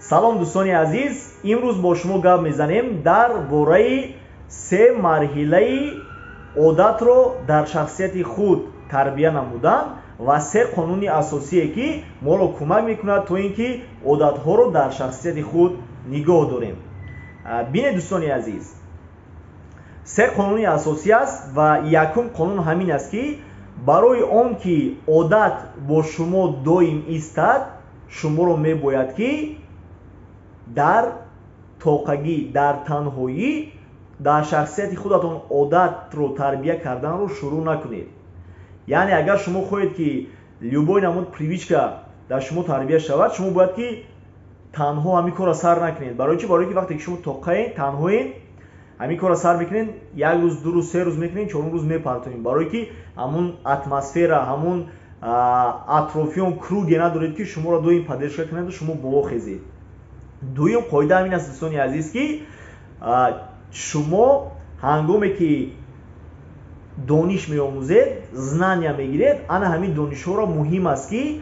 Салом, дӯстони азиз! Имрӯз бо шумо гап мезанем дар бораи се марҳилаи одатро дар шахсияти худ тарбия намудан ва се қонуни асосие, ки моро кӯмак мекунад, то ин ки одатҳоро дар шахсияти худ нигоҳ дорем. Бинед, дӯстони азиз, се қонуни асосӣ аст ва якум қонун ҳамин аст, ки барои он ки одат бо шумо доим истад, шуморо мебояд, ки дар тоқагӣ, дар танҳоӣ дар шахсияти худатон одатро тарбия карданро шурӯъ накунед. Яъне агар шумо хоҳед, ки любой намуд привычка дар шумо тарбия шавад, шумо бояд, ки танҳо ҳамин корро сар накунед. Барои чӣ? Барои ки вақте ки шумо тоқаед, танҳоед, ҳамин корро сар мекунед, як рӯз, 2 рӯз, 3 рӯз мекунед, чорум рӯз мепартоед, барое ки ҳамун атмосфера, ҳамун атрофиён, круг е надоред, ки шуморо доим поддержка кунеду шумо боло хезед. Дуюм қоида ҳамин аст, дӯстони азиз, ки шумо ҳангоме ки дониш меомӯзед, знания мегиред, ана ҳамин донишҳоро муҳим аст, ки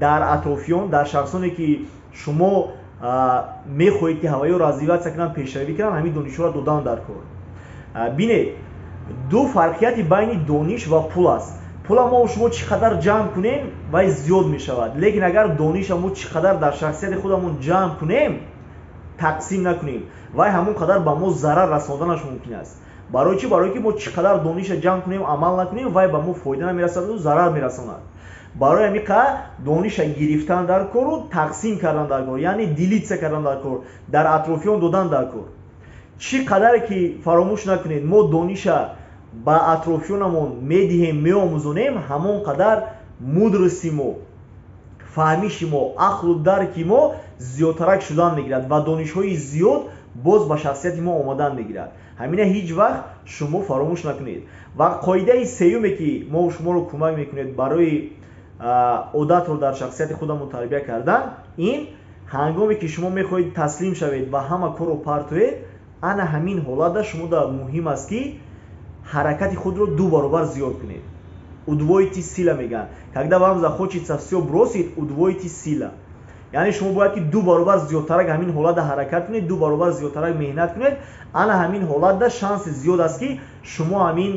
дар атрофиён, дар шахсоне, ки шумо мехоҳед, ки ҳаваё развиваться кунанд, пешравӣ кунанд, ҳамин донишҳоро додан дар кор. Бинед, ду фарқияти байни дониш ва пул аст. Пула мо шумо чӣ қадар ҷамъ кунем, вай зиёд мешавад, лекин агар дониша мо чӣ қадар дар шахсияти худамон ҷамъ кунем, тақсим накунем, вай ҳамон қадар ба мо зарар расонданаш мумкин аст. Барои чӣ? Барое ки мо чӣ қадар дониша ҷамъ кунем, амал накунем, вай ба мо фоида намерасаду зарар мерасонад. Барои ҳамин қа дониша гирифтан дар кору тақсим кардан дар кор, яъне делиться кардан дар кор, дар атрофиён додан дар кор. Чӣ қадаре ки, фаромӯш накунед, мо дониша ба атрофиёнамон медиҳем, меомӯзонем, ҳамон қадар мудрость и мо, фаҳмиши мо, ақлу дарки мо зиёдтарак шудан мегирад ва донишҳои зиёд боз ба шахсияти мо омадан мегирад. Ҳамина ҳеҷ вақт шумо фаромӯш накунед. Ва қоидаи сеюме, ки мо шуморо кӯмак мекунед барои одатро дар шахсияти худамон тарбия кардан, ин ҳангоме ки шумо мехоҳед таслим шавед ва ҳама корро партоед, ана ҳамин ҳолатда шумо да муҳим аст, ки ҳаракати худро ду баробар зиёд кунед. Удвоите сила мегӯянд: когда вам захочется всё бросить, удвоите сила. Яъне шумо бояд, ки ду баробар зиёдтарак ҳамин ҳолатда ҳаракат кунед, ду баробар зиёдтарак меҳнат кунед. Ана ҳамин ҳолатда шанси зиёд аст, ки шумо ҳамин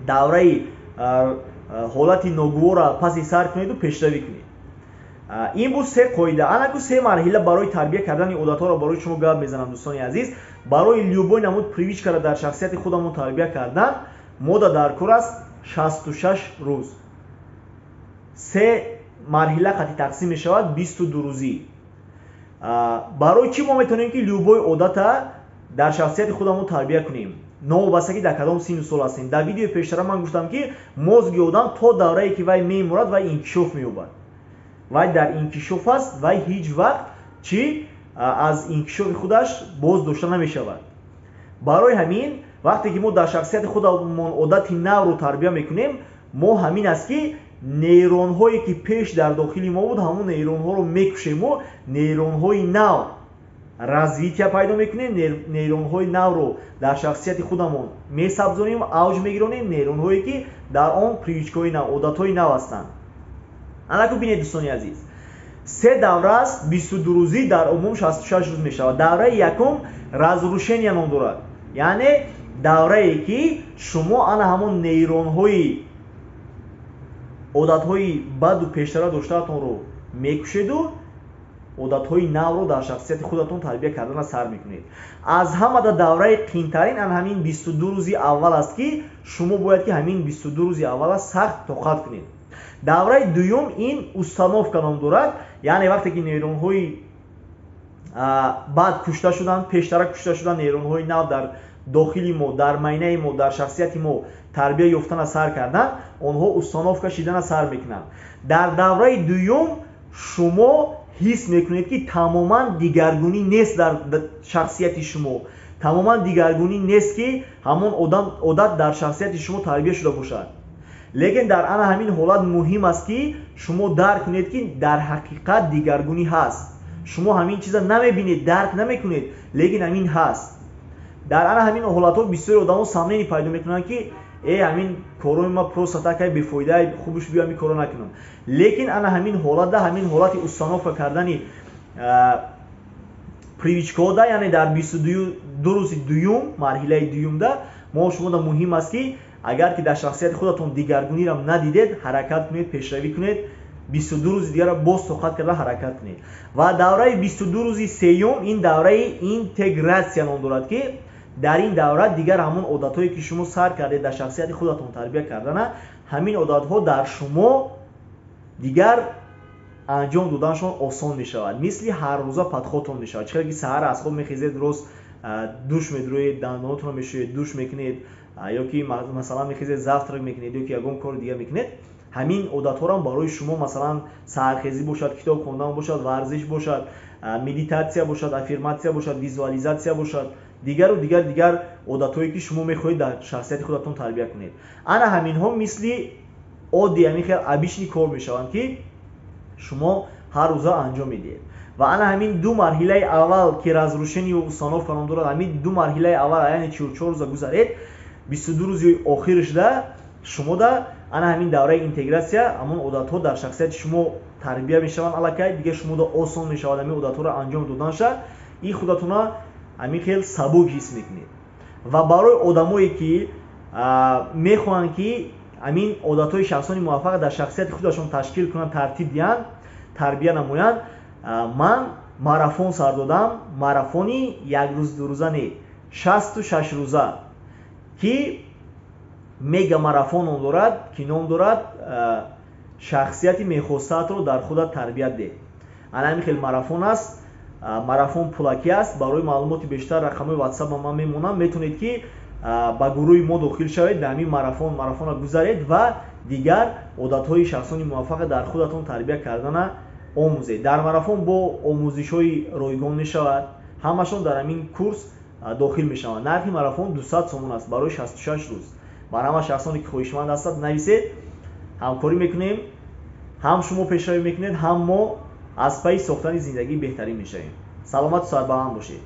давраи ҳолати ногувора паси сар кунеду пешравӣ кунед. Ин буд се қоида. Анаку се марҳила барои тарбия кардани одатҳоро барои шумо гап мезанам, дӯстони азиз. Барои любой намуд привычка ро дар шахсияти худамон тарбия кардан мода дар кор аст 66 рӯз. Се марҳила қати тақсим мешавад, 22 рӯзӣ. Барои чӣ мо метавонем, ки любой одата дар шахсияти худамон тарбия кунем, новобаста ки дар кадом синну сол ҳастем? Дар видеои пештара ман гуфтам, ки мозг и одам то даврае ки вай мемурад, вай инкишоф меёбад, вай дар инкишоф аст, вай ҳеҷ вақт чӣ аз инкишофи худаш боз дошта намешавад. Барои ҳамин вақте ки мо дар шахсияти худамон одати навро тарбия мекунем, мо ҳамин аст, ки нейронҳое, ки пеш дар дохили мо буд, ҳамон нейронҳоро мекушему нейронҳои нав развития пайдо мекунем, нейронҳои навро дар шахсияти худамон месабзонем, авҷ мегиронем, нейронҳое, ки дар он привычка ҳои нав, одатҳои нав ҳастанд. Анаку бинед, дӯстони азиз, се давра аст, 22 рӯзӣ, дар умум 66 рӯз мешавад. Давраи якум разрушения ном дорад, яъне даврае, ки шумо ана ҳамон нейронҳои одатҳои баду пештара доштаатонро мекушеду одатҳои навро дар шахсияти худатон тарбия кардана сар мекунед. Аз ҳамада давраи қиинтарин ан ҳамин 22 рӯзи аввал аст, ки шумо бояд, ки ҳамин 22 рӯзи аввала сахт тоқат кунед. Давраи дуюм ин установка ном дорад, яъне вақте ки нейронҳои бад кушта шуданд, пештара кушта шуданд, нейронҳои нав дар дохили мо, дар майнаи мо, дар шахсияти мо тарбия ёфтана сар карданд, онҳо установка шидана сар мекунанд. Дар давраи дуюм шумо ҳис мекунед, ки тамоман дигаргунӣ нест дар шахсияти шумо, тамоман дигаргунӣ нест, ки ҳамон одат дар шахсияти шумо тарбия шуда бошад. Лекин дар ана ҳамин ҳолат муҳим аст, ки шумо дарк кунед, ки дар ҳақиқат дигаргунӣ ҳаст. Шумо ҳамин чиза намебинед, дарк намекунед, лекин ҳамин ҳаст. Дар ана ҳамин ҳолатҳо бисёри одамо сомнение пайдо мекунанд, ки э, ҳамин корои ма просто так ай, бефоида, хубуш биё ҳамин корро накунам. Лекин ана ҳамин ҳолатда, ҳамин ҳолати установка кардани привычкаҳода, яъне дар 22 рӯзи дуюм, марҳилаи дуюмда мо шумода муҳим аст, ки агар ки дар шахсияти худатон дигаргуниро надидед, ҳаракат кунед, пешравӣ кунед, 22 рӯзи дигарро боз тоқат карда ҳаракат кунед. Ва давраи 22 рӯзи сеюм ин давраи интегратсия ном дорад, ки дар ин давра дигар ҳамон одатҳое, ки шумо сар кардед дар шахсияти худатон тарбия кардана, ҳамин одатҳо дар шумо дигар анҷом доданашон осон мешавад, мисли ҳаррӯза подходтон мешавад. Чӣ хеле ки саҳар аз хоб мехезед, рост душ медроед, дандонотонро мешӯед, душ мекунед, ё ки масалан мехезед, завтрак мекунед, ё ки ягон кори дигар мекунед, ҳамин одатҳоро барои шумо, масалан, саҳархезӣ бошад, китоб хондан бошад, варзиш бошад, медитатсия бошад, аффирматсия бошад, визуализатсия бошад, дигару дигар дигар одатҳое, ки шумо мехоҳед дар шахсияти худатон тарбия кунед, ана ҳаминҳо мисли оддӣ, ҳамин хел обычный кор мешаванд, ки шумо ҳар рӯза анҷом медиҳед. Ва ана ҳамин ду марҳилаи аввал, ки разрушение установка ном дорад, ҳамин ду марҳилаи аввал, яъне 44 рӯза гузаред, 22 рӯзи охирашда шумода ана ҳамин давраи интегратсия, ҳамон одатҳо дар шахсияти шумо тарбия мешаванд аллакай, дигар шумода осон мешавад ҳамин одатҳоро анҷом доданша и худатона ҳамин хел сабук ҳис мекунед. Ва барои одамое, ки мехоҳанд, ки ҳамин одатҳои шахсони муваффақ дар шахсияти худашон ташкил кунанд, тартиб диҳанд, тарбия намоянд, ман марафон сар додам. Марафони якрӯз дурӯза не, 66 рӯза, ки мега марафон ном дорад, ки ном дорад «Шахсияти мехостаатро дар худат тарбият деҳ». Ана ҳамин хел марафон аст. Марафон пулакӣ аст. Барои маълумоти бештар рақамҳои ватсап ман мемонам, метавонед, ки ба гурӯҳи мо дохил шавед, дар ҳамин марафон, марафонро гузаред ва дигар одатҳои шахсони муваффақа дар худатон тарбия кардана омӯзед. Дар марафон бо омӯзишҳои ройгон мешавад, ҳамашон дар ҳамин курс дохил мешаванд. Нархи марафон 200 сомон аст барои 66 рӯз. Бар ҳама шахсоне, ки хоҳишманд ҳастад, нависед, ҳамкорӣ мекунем. Ҳам шумо пешравӣ мекунед, ҳам мо аз пайи сохтани зиндагии беҳтарин мешавем. Саломату сарбаланд бошед.